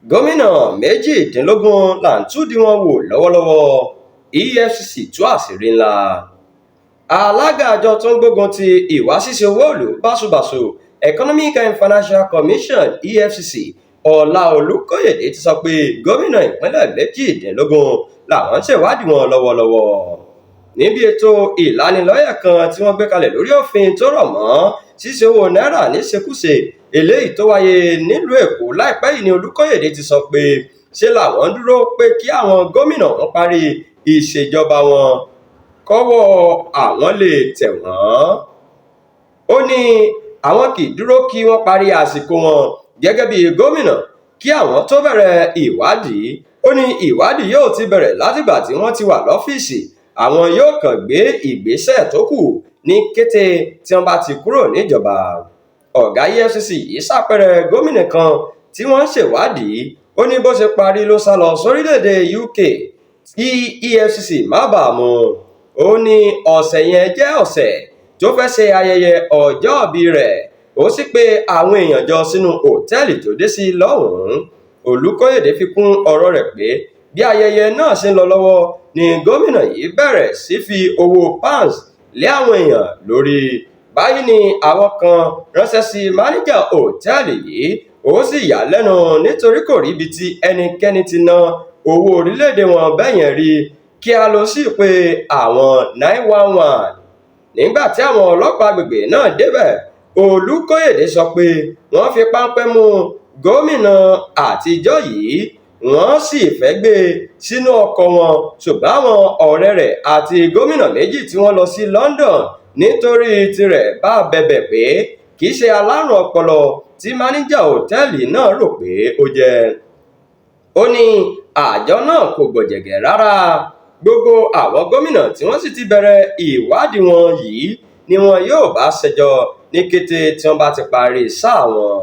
Gómìnà 18 là ń túdìí wọn wò lọ́wọ́lọ́wọ́, EFCC tú àṣírí ńlá. Alága àjọ tó ń gbógun ti ìwà ṣíṣe owó ìlú báṣubàṣu, Economic and Financial Commission, EFCC, Ọlá Olúkóyèdé ti sọ pé gómìnà ìpínlẹ̀ 18 làwọn ń ṣèwádìí wọn lọ́wọ́lọ́wọ́. Níbi ètò ìlanilọ́yẹ̀ kan tí wọ́n gbé kalẹ̀ lórí òfin tó rọ̀ mọ́ ṣíṣe owó náírà níṣekúṣe, eléyìí tó wáyé nílùú Èkó láìpẹ́ yìí ni Olúkóyèdé ti sọ pé ṣe làwọn ń dúró pé kí àwọn gómìnà ọ̀hún parí ìṣèjọba wọn kọ́wọ́ àwọn lè tẹ̀ wọ́n. Ó ní àwọn kì í dúró kí wọ́n parí àsìkò wọn gẹ́gẹ́ bí gómìnà kí àwọn tó bẹ̀rẹ̀ ìwádìí. Ó ní ìwádìí yóò ti bẹ̀rẹ̀ látìgbà tí wọ́n ti wà lọ́fíìsì, àwọn yóò kàn gbé ìgbésẹ̀ tó kù ní kété tí wọ́n bá ti kúrò níjọba. Ọ̀gá EFCC yìí ṣàpẹẹrẹ gómìnà kan tí wọ́n ń ṣèwádìí. Ó ní bó ṣe parí ló sá lọ sórílẹ̀-èdè UK kí EFCC má bàa mú un. Ó ní ọ̀sẹ̀ yẹn jẹ́ ọ̀sẹ̀ tó fẹ́ ṣe ayẹyẹ ọjọ́òbí rẹ̀, ó sì pe àwọn èèyàn jọ sínú òtẹ́ẹ̀lì tó dé sí lọ́hùn-ún. Olúkóyèdé fi kún ọ̀rọ̀ rẹ̀ pé bí ayẹyẹ náà ṣe ń lọ lọ́wọ́ ni gómìnà yìí bẹ̀rẹ̀ sí fi owó pounds lé àwọn èèyàn lórí. Báyìí ni àwọn kan ránṣẹ́ sí máníjà òtẹ́ẹ̀lì yìí, ó sì yà á lẹ́nu nítorí kò ríbi tí ẹnikẹ́ni ti ná owó orílẹ̀-èdè wọn bẹ́yẹn rí, kíá ló sì pe àwọn 911. Nígbà tí àwọn ọlọ́pàá agbègbè náà débẹ̀, Olúkóyèdé sọ pé wọ́n fi páńpẹ́ mú gómìnà àtijọ́ yìí, wọ́n sì fẹ́ gbé e sínú ọkọ̀ wọn, ṣùgbọ́n àwọn ọ̀rẹ́ rẹ̀ àti gómìnà méjì tí wọ́n lọ sí London nítorí tirẹ̀ bá bẹ̀bẹ̀ pé kì í ṣe alárùn ọpọlọ tí máníjà òtẹ́ẹ̀lì náà rò pé ó jẹ́. Ó ní àjọ náà kò gbọ̀jẹ̀gẹ́ rárá. Gbogbo àwọn gómìnà tí wọ́n sì ti bẹ̀rẹ̀ ìwádìí wọn yìí ni wọn yóò bá ṣẹjọ́ ní kété tí wọ́n bá ti parí sáà wọn.